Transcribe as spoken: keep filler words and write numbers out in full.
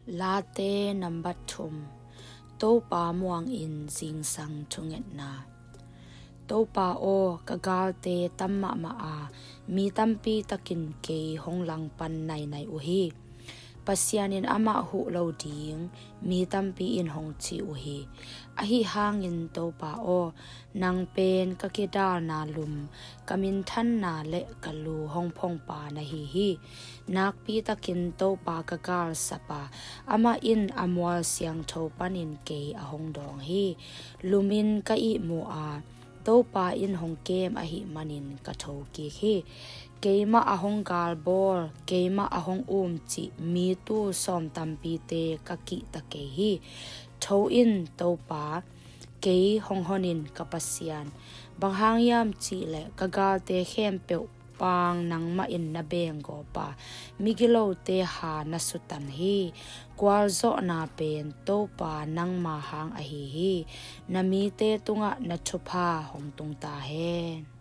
Late nambat thum. Topa muangin zingsang thungetna. Topa aw, ka galte tam mahmah a, mi tampi takin kei hong langpan nainai uh hi. Pasian in amah huh lo ding mi tampi in hong ci uh hi. Ahi hangin Topa aw, nang pen ka kidalna lum, ka minthanna le ka lu hong phongpa na hi hi. Nakpi takin Topa ka galsap a, amah in a mual siangtho panin kei a hong dawng hi. Lumin ka ihmu a, Topa in hong kem ahih manin ka thokik hi. Keimah a hong galbawl, keimah a hong umcih mi tul sawm tampite ka kihta kei hi. Tho in, Topa, kei hong hon in, ka Pasian. Bang hang hiam cihleh ka galte khempeuh paang nangmah in na beng gawp a, migilote ha na sutan hi. Gualzawhna pen Topa nangma hang ahi hi. Na mite tungah na thupha hong tung ta hen.